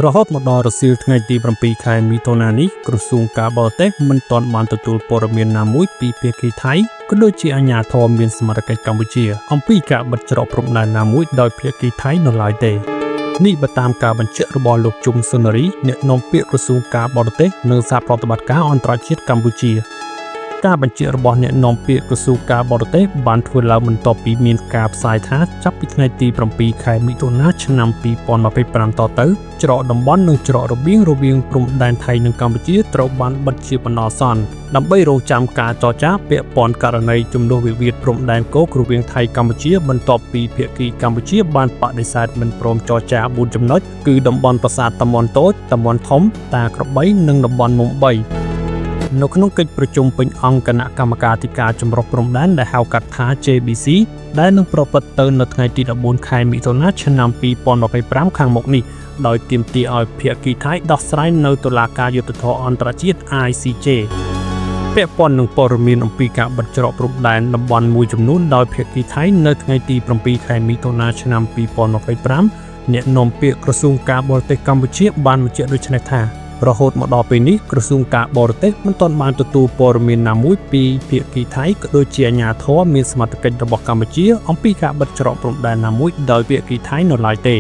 រហូតមកដល់រសៀលថ្ងៃទី7ខែមិថុនានេះក្រសួងការបរទេសមិនទាន់បានទទួលព័ត៌មានណាមួយពីភាគីថៃក៏ដូចជាអាជ្ញាធរមានសមត្ថកិច្ចកម្ពុជាអំពីការបិទច្រកព្រំដែនណាមួយដោយភាគីថៃនៅឡើយទេនេះបើតាមការបញ្ជាក់របស់លោកជុំសុនរីអ្នកនាំពាក្យក្រសួងការបរទេសនិងសហប្រតិបត្តិការអន្តរជាតិកម្ពុជាការបញ្ជាក់របស់អ្នកនាំពាក្យក្រសួងការបរទេសបានធ្វើឡើងបន្ទាប់ពីមានការផ្សាយថាចាប់ពីថ្ងៃទី7ខែមិថុនាឆ្នាំ2025តទៅច្រកតំបន់និងច្រករបៀងរវាងព្រំដែនថៃនិងកម្ពុជាត្រូវបានបិទជាបណ្ដោះអាសន្នដើម្បីរងចាំការចរចាពាក់ព័ន្ធករណីចំនួនវិវាទព្រំដែនគោករវាងថៃកម្ពុជាបន្ទាប់ពីភាគីកម្ពុជាបានបដិសេធមិនព្រមចរចា4ចំណុចគឺតំបន់ប្រាសាទតំបន់តូចតំបន់ធំតាក្របីនិងតំបន់មុំ3នៅក្នុងកិច្ចប្រជុំពេញអង្គគណៈកម្មការធិការចម្រុះព្រំដែនដែលហៅកាត់ថា JBC ដែលនឹងប្រព្រឹត្តទៅនៅថ្ងៃទី14ខែមិថុនាឆ្នាំ2025ខាងមុខនេះដោយទាមទារឲ្យភាគីថៃដោះស្រាយនៅតុលាការយុត្តិធម៌អន្តរជាតិ ICJ ពាក់ព័ន្ធនឹងព័ត៌មានអំពីការបិទច្រកព្រំដែនតំបន់មួយចំនួនដោយភាគីថៃនៅថ្ងៃទី7ខែមិថុនាឆ្នាំ2025អ្នកនាំពាក្យក្រសួងការបរទេសកម្ពុជាបានបញ្ជាក់ដូចនេះថារហូតមកដល់ពេលនេះក្រសួងការបរទេសមិនទាន់បានទទួលព័ត៌មានណាមួយពីភាគីថៃក៏ដូចជាអាជ្ញាធរមានសមត្ថកិច្ចរបស់កម្ពុជាអំពីការបិទច្រកព្រំដែនណាមួយដោយភាគីថៃនៅឡើយទេ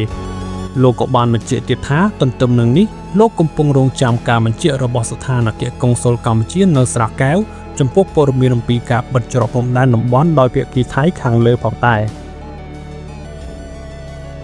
លោកក៏បានបញ្ជាក់ទៀតថាទន្ទឹមនឹងនេះលោកកំពុងរងចាំការបញ្ជាក់របស់ស្ថានអគ្គកុងស៊ុលកម្ពុជានៅស្រះកែវចំពោះព័ត៌មានអំពីការបិទច្រកព្រំដែនតំបន់ដោយភាគីថៃខាងលើផងដែរ។